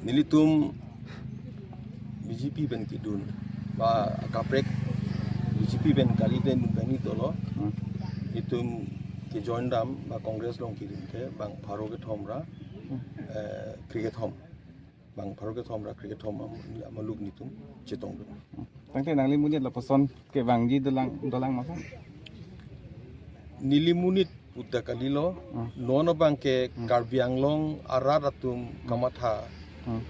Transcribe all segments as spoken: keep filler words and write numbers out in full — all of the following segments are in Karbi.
Nelitum B J P pen kedun, ba kaprek B J P pen kali den pen ni dolo. Hmm. Itum kejoin dam ba Congress along kedun ke bang pharo kethom ra, Hmm. eh, krekethom. Bang pharo kethom ra krekethom am-, amaluk nelitum chetongdun. Tangte nangli monit lapuson kevangji dolang, dolang masa? Neli monit pu ta kalilo, Hmm. non abang ke Hmm. Karbi Anglong arat atum kamatha Hmm.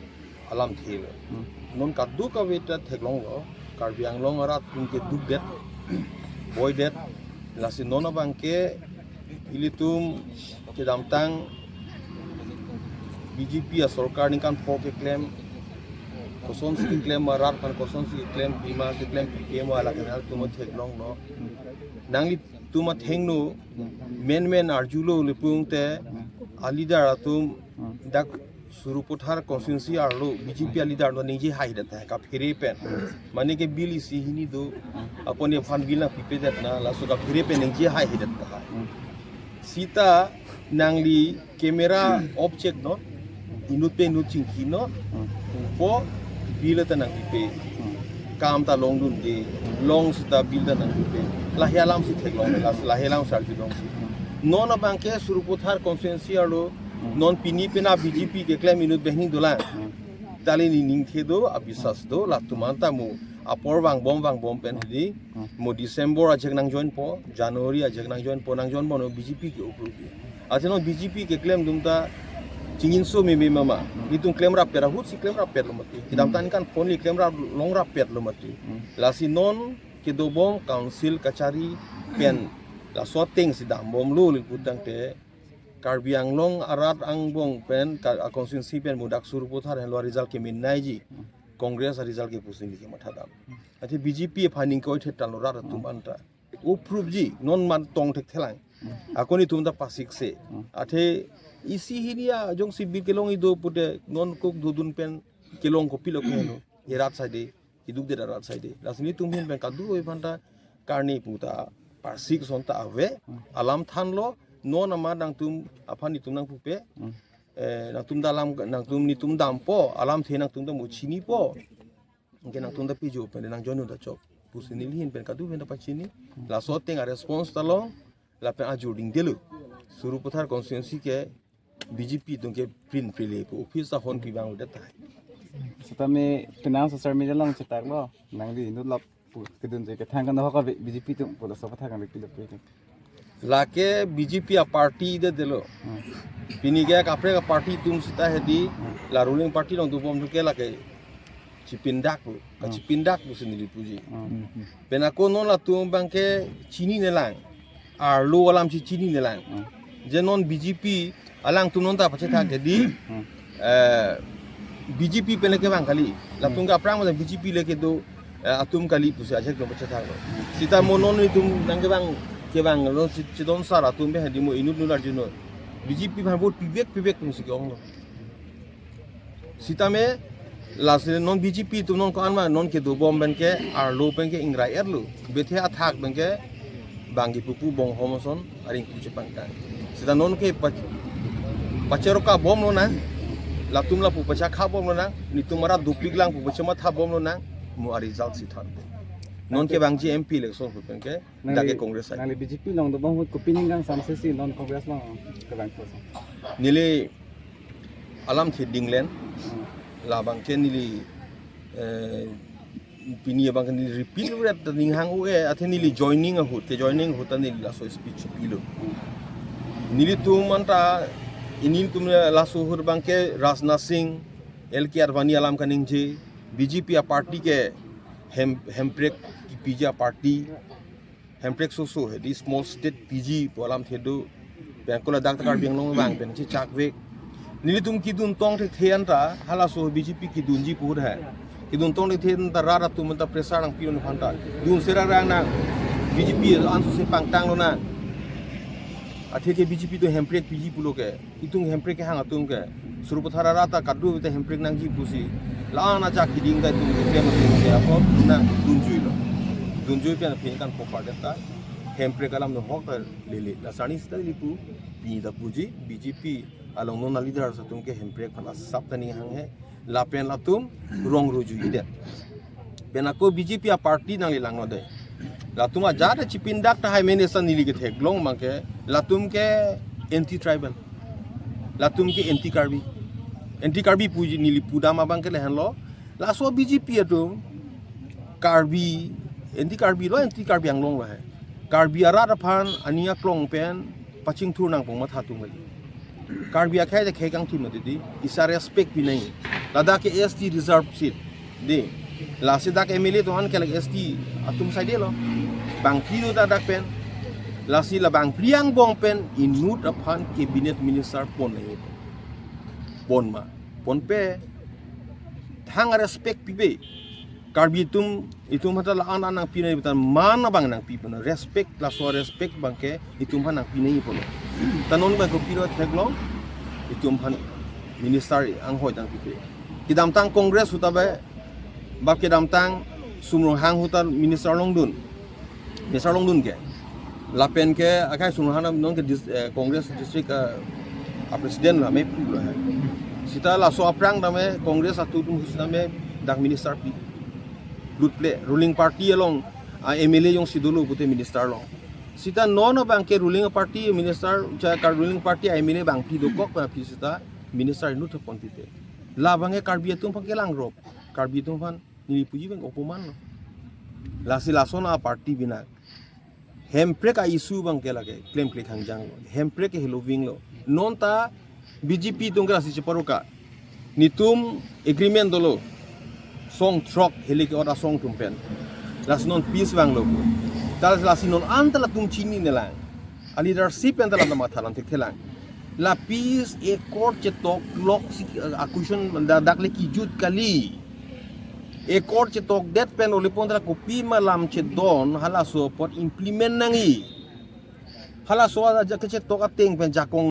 alamthe lo. Hmm. Non kadokave ta theklonglo, Karbi Anglong arat atum keduk det, boi det, lasi non abang ke ilitum kedamtang B J P asorkar ningkan pho keklem, kosonsi keklem, arat aphan kosonsi keklem, pima keklem, pima la kenal atum theklonglo. Nanglitum athengno, menmen arjulo le pulote, aleader atum dak Sarupathar constituency arlo B J P aleader no ningje haidet tahai kaphere pen. Mane ke bill isi hini do, apon aphan bill nangpipedet na, laso kaphere pen ningje haidet tahai. Sita nangli camera off cheknon, inut pen inut chingkinon, po bill ta nangpipe. Kam ta longdunde, long sita bill ta nangpipe. Lahei alamsi theklong, las-, lahei alamsi arjulongsi. Non abang ke Sarupathar constituency arlo, non pini pena B J P keklem inut banghini dolang. Tali ni ningthe do, abisas do, latum anta mo apor vangbom vangbom pen hedi, mo December ajek nangjoinpo, January ajek nangjoinpo, nangjoinpo non B J P ke-o pulote. Athe non B J P keklem atum ta chingjinso meme mama. Nelitum klemrap pet ahutsi klemrap pet lo mati. Kedamtang ningkan pho neli klemrap longrap pet lo mati. Lasi non kedobom council kachari pen laso atengsi dambomlo le pu tangte Karbi Anglong arat angbong pen ka, a constituency pen mo dak Sarupathar henlo result kemin naiji. Congress aresult ke pusi neli kematha dam. Athe B J P aphan ning koi thet talo rat atum anta. O proof ji, non man tong thekthelang. Ako nelitum ta pasikse. Athe isi hini ajongsi bill kelongji do pute non kok dodun pen kelong kopilo keheno. Erat saide, iduk det arat saide. Lasi nelitum ahin pen kadokave aphanta karni pu ta pasik ason ta ave, alam thanlo, non amat nangtum aphan nelitum nangpupe, eh, nangtum dalam, nangtum nelitum dampo, alamthe nangtum ta mo chinipo. Anke nangtum ta pijo pen nangjoinun ta chok. Pusi neli ahin pen kadokave aphanta pachini, laso ateng a response ta long, lapen ajur dingdelo. Sarupathar constituency ke B J P atum ke print prile pu office ta honpi vangdet tahai. Sitame penang social media along chetaklo, nangli inut lap pu kedun je kethang kanohok a B J P atum pu laso aphuthak nangli pilo pu. Lake B J P aparty de delo. Hmm. Pini ke kaprek aparty atum sita hedi, Hmm. la ruling party along dobom ke lake chipindak pu, Hmm. kachipindak pusi neli puji. Hmm. Pen ako non latum abang ke chininelang. Arlo alamsi chininelang. Hmm. Je non B J P alangtum non ta pachethak hedi, Hmm. eh, B J P pen le kevang kali. Latum Hmm. ke aphrang B J P le kedo, eh, atum kali pusi ajak atum pachethaklo. Sita mo non nelitum nangkevang, kevanglo si chidon sar atum pen hedi mo inut nun arjunon. B J P aphan vote pivek pivek atumsi ke-onglo. Sitame lasi non B J P atum non ko-an ma non kedobom pen ke arlo pen ke ingrai-etlo. Bethe athak pen ke bang kipupu bonghom ason aring pu chepangtang. Sita non ke pa-, pacherokabomlonang. Latum lapu pachakhabomlonang. Nelitum arat dopiklang pu pachemathabomlonang. Mo aresult si than. Non kevangji M P election ahut pen ke Nangli, dak ke Congress ai. Nangli B J P along dobom ahut kopi ning kangsamse si non Congress along kevang koso? Neli alamthe dinglen, Hmm. labang ke neli, eh, pini abang ke neli repeat ret ta ning hang-o-e, athe neli joining ahut, kejoining ahut ta neli laso speech pilo. Nelitum anta, nelitum laso ahut abang ke Rajnath Singh, L K Advani alam kaningje, B J P aparty ke hem, hemprek kipiji aparty, hemprek soso hedi small state piji pu alamthe do. Pen ako ladak ta Karbi Anglong vang pen chechakvek. Nelitum kedun tong thekthe anta halaso B J P kedunji pu ahut hai. Kedun tong thekthe anta rat atum anta pressure nangpi-un aphanta. Dunse rarang nang, B J P ansose pangtanglonang. Athe ke B J P atum hemprek piji pulo ke. Itum hemprek kehang atum ke, Sarupathar arat ta kadokave ta hemprek nangji pusi, la-an ajak keding ta itum keklem atum ke, apot nang dunjuilo. Dunjui pen aphi kan pokar det ta, hemprek alam no hok ta lele. La sarni sita lele pu, pini ta puji, B J P Along non a-leaders atum ke Hemprek aphan asap ta ning hanghe. Lapen latum rong ruju idet. Pen ako B J P a-party nangli langno de. Latum ajat chipindak tahai mene sa neli ketheklong abang ke, latum ke anti-tribal. Latum ke anti-Karbi. Anti-Karbi puji neli pudam abang ke lahenlo. Laso B J P atum Karbi, anti-Karbi lo, anti-Karbi Anglong lo he. Karbi arat aphan aning aklong pen pachingthur nangpo matha atum kali. Karbi akhei de khei kangthim mati di, isi a-respect pi nangji. Ladak ke S T reserve seat. Di, lasi dak M L A atum an ke lake S T atum saide lo. Bangphli do ta dak pen. Lasi la bangphli angbong pen inut aphan cabinet minister pon nangji. Pon ma. Ponpe. Thang a-respect pipe. Karbi atum, itum aphan ta la-an an nangpi nangji, ta man abang nangpi pon. Respect, laso respect abang ke itum aphan nangpi nangji pon. Ta non abang kopilo theklong, itum aphan minister anghoi tang pipe. Kedamtang Congress ahut ta be, bap kedamtang Sum Ronghang ahut ta minister longdun. Minister longdun ke. Lapen ke akhei Sum Ronghang non ke dis-, eh, Congress district, eh, a-president la me pu lo he. Seta laso aphrang tame Congress atum atum sitame dak minister pi. Lutple ruling party along a-M L A jongsi dolo pute minister long. Seta non abang ke ruling party minister, cha ka ruling party a-M L A bangphli dokok bangphli seta minister inut pon pipe. La abang ke Karbi atum aphan kelangrop. Karbi atum aphan neli puji abang opoman lo. Lasi lason a-party bina. Hemprek a-issue abang ke lake klemkle khangjang lo. Hemprek ke heloving lo. Non ta B J P atum ke lasi cheparuka. Netum agreement dolo. Song throk heli ke-ot asong atum pen. Lasi non peace vanglo. Ta lasi non an ta latum chinine lang. A-leadership pen ta la matha lam thekthelang. La peace accord chetok lok si, uh, a-question da dak le kijut kali. Accord chetokdet pen olipon ta la kopima lam chedon halaso apot implement nangji. Halaso aja kechetok ateng pen jakong